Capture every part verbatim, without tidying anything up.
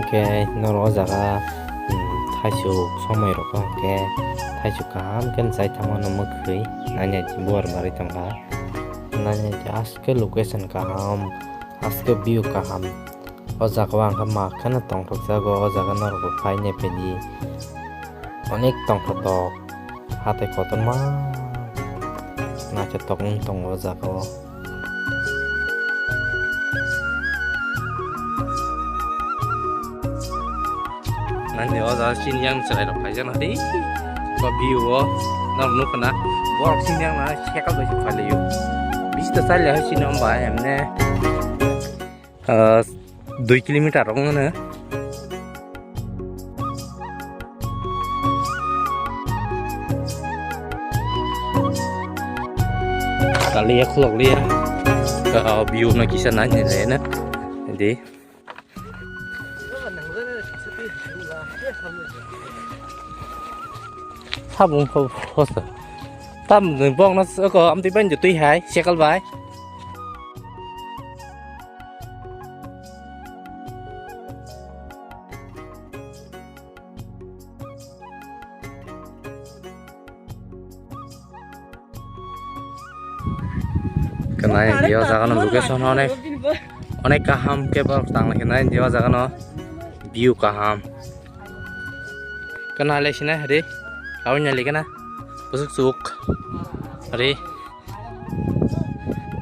Khe norok o jaga, um, thaisuk somoi rok hwnkhe thaisuk kaham khe chai tangmano mwkhwi nanya di buar barwi tongkha. Nanya di aske location kaham, aske view kaham. O jaga o ang khe ma kheno tongthokjago, o jaga norok bo phai naiphai di. Onek tongthotok, hatai kotorma naithotok wng tongo o jaga o. Nani o jaga chini yang chwrai rok phai jana di. Ko view o norok nukha na, borok chini yang na cycle bai phai laio. Bisi ta chali hai chini hwnba emne. Ah, dui kilometer rok wngmano. Kaliya khulok liya. Ah, view no kisa nai nai le na. Di. Sabung ko hosta. Tam bong na ko amti ban twi hai, cycle bai. Kenai dia jaga no location onek, onek kaham ke borok tang lai kenai dia jaga no view kaham. Kenai le sina hari kau nyali kena busuk suk hari.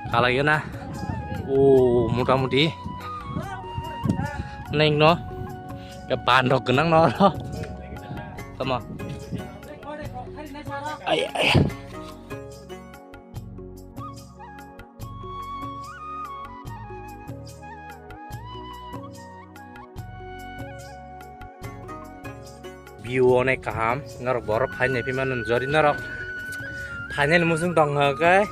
Kalaigena. O, motamuti. Neng no. Ke bandok genang no. Tama. Ay, ay. View onek kaham, norok borok phainai phimano jori norok phainani muchung tong khe.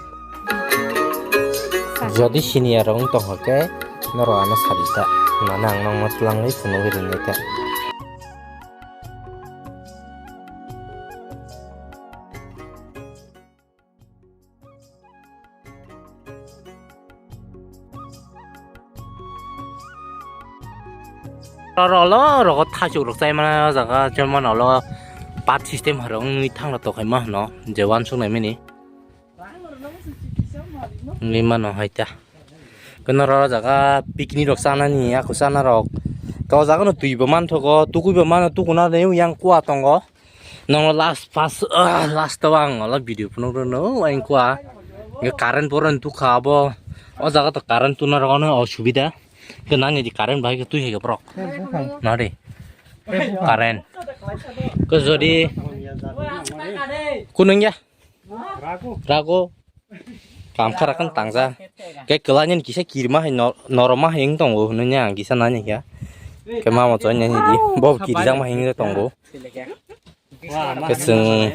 Jodi senior rok wng tong khe norok ano sadi ta, mane ang nokno twlangwi phunugwi rinai ta. Oro lo rogo thaichuk rok chai mano o jaga, jemon olo path system hai rok wngwi thangla tokhaima hwno je uansuk nai mani. Wngwi mano hai ta. Khe noro o jaga picnic rok chanani, ako chana rok. To o jaga no twi bo manthogo, tukui bo mano, tukuna de yang kua tongo. Nokno last pas, ah, last o ang olo video phunuk rwno, o ang kua. Hwnkhe current bo rwng tukha abo. O jaga to current tuna rok ono osubida. Hwnkhe nang di current bahai khe twi hai khe borok. Nari. Current. Khe jodi kunung ya. Rago. Kam khara kan tangja. Khe kwlai nini kisa kirima hai nor-, noroma hai wng tongo hwnwi ang kisa nani kha. Khe mama choi nani di. Bo kirijak ma hai wng tongo. Khe chwng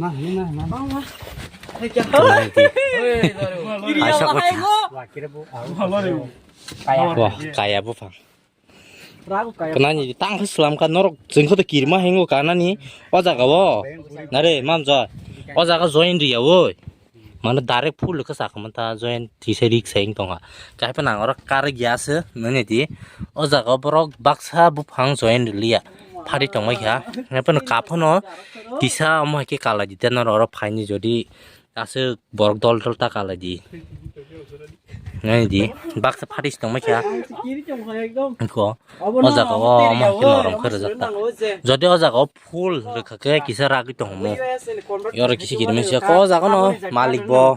nani di. Aisa ko. Wah, kaya buphang. Kwnani tang khe swlam kha norok chwng khe to kirima hingo kanani o jaga o. Nare manjoi. O jaga join riya oi. Mane direct full khe sakha mantha join tisa rik sai wng tongkha. Kaiphano ang oro kar ya se nani di. O jaga o borok baksa buphang join riliya. Phari tongmai kha. Kaiphano kaphano tisa omo hai khe kala di te norok oro phaini jodi. Aswk borok dol dol ta kalaidi. Nai di, baksa phatis tongma kha. Ko, o jaga o omo khe norom khe rwjak ta. Jodi o jaga o full rwkha khe kisa ragwi tongmo. Yoro kisi kirima sia ko o jaga no malik bo.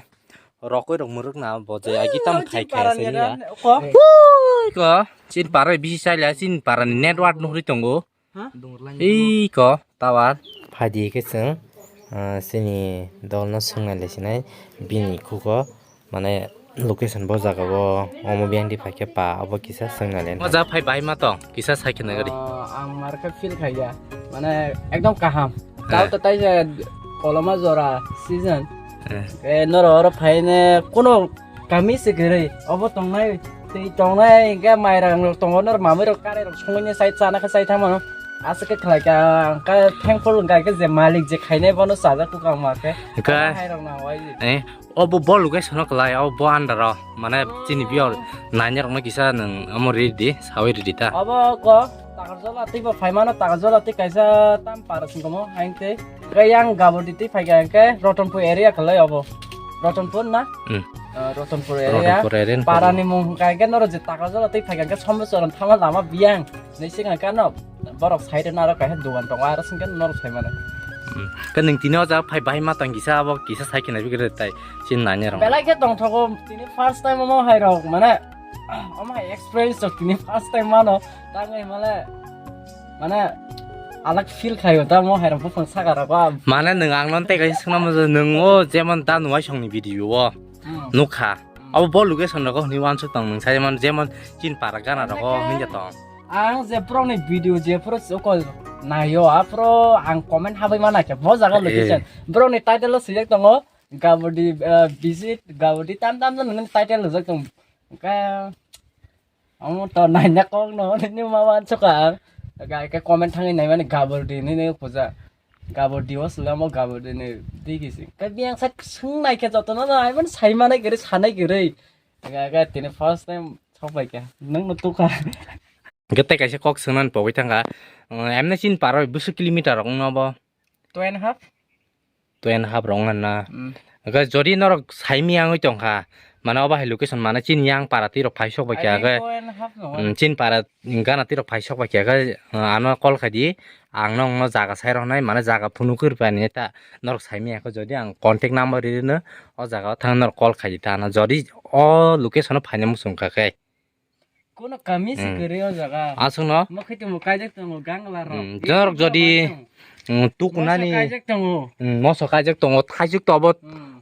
Rokoi rok mwrwk na bo je agi tam khai khai se ni ya. Ui ko, chin parai bisi chai la chin parani network nuhri tongo. Ei ko tower. Phaidi khe chwng, ah, chini dolno swngnai lai sinai bini khugo, mane location bo jaga o omo biyang di phaikhe pa obo kisa swngnai lai. O jaga phai bai ma tong, kisa sai khe nai gari. Ah, ang mar khe feel khaiya, mane ekdom kaham. Eh. Tao to tai je koloma jora season. Eh. Eh, noro oro phaine kono kami se gere, obo tongnai, tei tongnai, hingke mairang rok tongo, nor mamui rok karai rok songwi ne sai chana khe sai tamo. Aswk khe khlai kha, ang khe thankful wngkha khe je malik je khainai bono chajak kuk ang ma khe. Hwnkhe, hai rok nang wai. Eh, obo bo location o kwlai, obo bo under o, mane chini biyor nainai rokno kisa nwng omo ri di, sawi ri di ta. Obo ko Takarjola twi bo phaimano, Takarjola twi kaisa tam para singkomo hain tei. Khe yang Gabordi twi phaikha hwnkhe Rotonpur area kwlai obo. Rotonpur na? Hmm. Ah, Rotonpur area. Rotonpur area ni para ni mung hwnkha hwnkhe norok je Takarjola twi phaikha hwnkhe Sombesoron thangma lama biyang. Nei sing hwnkhe no borok side no aro kaisa dogan tongo, aro sing khe norok sai mano. Hmm. Khe nwng tini o jaga phai bahai ma tang kisa abo kisa sai khe nai bigre tai sin nani rong. Belai khe tongthogo tini first time omo hai rok mane omo hai experience rok tini first time mano tangwi male mane alak feel khaio ta mo hai rok buphang saka rok ba. Mane nwng ang non tei kaisa swngna mo nwng o jemon da nuai song ni video o. Hmm. Nukha. Hmm. Abo bo location rogo hwnwi uansuk tong nwng sai man jemon chin para gana rogo hwnwi tong. Ang je borok ni video je phuru chukol naio aphuru ang comment habai ma naikha bo jaga location. Borok ni title o swijak tongo Gabordi, eh, visit Gabordi tam tam tam nini title rijak tong. Khe omo to naina kok no nini ma uansuk ang. Khe comment thangwi naimani Gabordi nini puja. Gabordi o swlamo Gabordi ni digi sing. Khe biyang sak swng nai khe jotono no ai man sai manai giri sanai giri. Ga ga tini first time sok bai khe nung no tukha. Hwnkhe tei kaisa kok swngna pogwi thangkha. Emne chini para bwswk kilometer rok wngno bo? Two and a half. Two and a half rok wngna na. Hmm. Hwnkhe jodi norok saimi yangwi tongkha, mane obo hai location mane chini yang para twi rok phai sok bai kha khe. Two and a half no. Hmm, chini para gana twi rok phai sok bai kha khe, ano call khai di. Ang nokno jaga sai roknai, mane jaga phunuk kwrwi painai ta norok saimanya khe jodi ang contact number ri rwno o jaga o thang norok call khai di ta ano jodi o location o phaina muchung kha khe. Kono kami se kwrwi o jaga. Aswkno? Mokhe tongmo kaijak tongo gangla rok. Hmm, norok jodi, hmm, tukunani. Moso kaijak tongo. Hmm, moso kaijak tongo, thaisuk to abo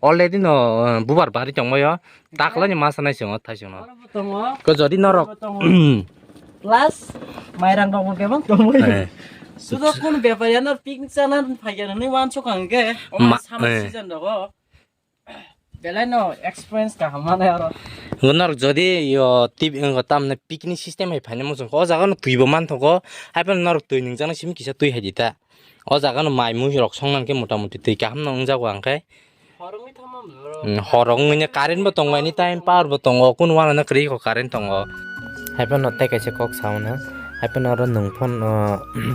already no, hmm, bubar bari tongmaio. Taklani masa nai chwng o thaisung no. Oro bo tongo. Ko jodi norok. Oro bo tongo. Plus mairang rok bo kebang tongwi. Eh. Sudo kun bepari ano picnic chana phaiya nani uansuk ang khe. O ma-, sama eh, season rogo. Belai no experience kaham mane aro. Norok jodi yo T V ngo tamne picnic system hai phaina muchung kho. O jaga no twi bo man thogo. Hai phano norok twi nung jana simi kisa twi hai di ta. O jaga no mai mui rok song nang khe mota moti twi kaham no wng jago ang khe. Horongwi thangma bro. Hmm, horongwi ne current bo tongo, anytime power bo tongo, kun wala na kwrwi kho current tongo. Hai phano tei kaisa kok sao na, hai phano oro nwng phone,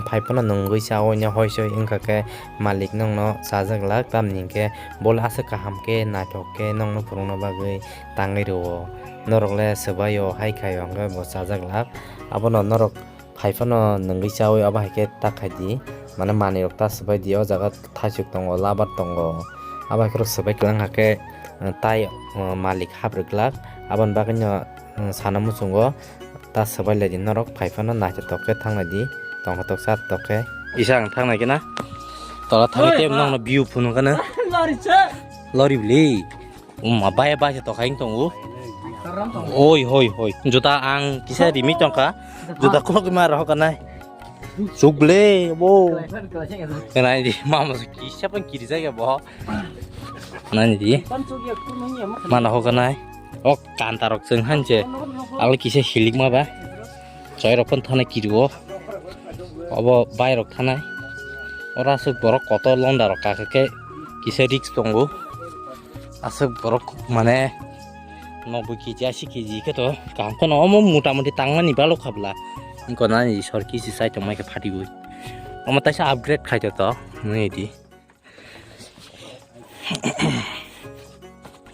phai phano nwngwi sao, hoi soi wngkha khe malik nokno chajak lak, tamni hinkhe bol aswk kaham khe naithok khe nokno phunukna bagwi tangwi rwo. Norok le swbai o hai khai o hwnkhe bo chajak lak, abono norok phai phano nwngwi chaui abo hai khe ta khai di, mane manwi rok ta swbai di, o jaga thaisuk tongo, labar tongo, abo hai khe rok swbai kwlang hakhe, eh, tai, eh, malik hap rwglak, aboni bagwi no, eh, sana muchungo ta swbai lai di norok phai phano naithotok khe thang lai di, tongthotok chathotok khe. Kisa ang thang nai khe na tola thangwi tei nokno view phunuk khe na lori bwlwi. Uma bai bai se tokha wng tongo. Oi hoi hoi. Juta ang kisa rimi tongkha. Juta khuluk ma rohok kanai. Chuk ble bo. Kanai di mama se kisa pang kiri jai bo. Nani di. Mana ho kanai. Ok kanta rok chwng hanche. Al kisa hilik ma ba. Choi rok pon thana kiri o. Obo bai rok thanai. Ora aswk borok kotor londa rok kakhe khe kisa risk tongo. Aswk borok mane noboi keji, ashi keji khe to kaham kheno omo mota moti tangmani balok khabla. Wngkha nani sor kisi sai tongmai khe phatiwi. Omo taisa upgrade khai to to, nini di.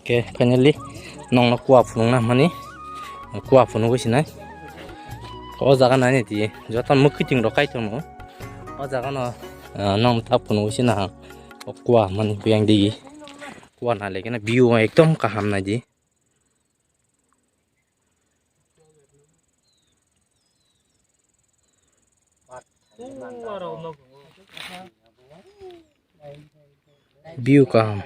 Khe finally nongno kua phunukna hwnmani, kua phunugwi sinai. O jaga nai nai di, joto mwkhwtwng rok kai tongo. O jaga no, ah, nong ta phunugwi sina ha. O kua hwnmani biyang digi. Kua nai lekhe na view ekdom kaham nai di. View kaham.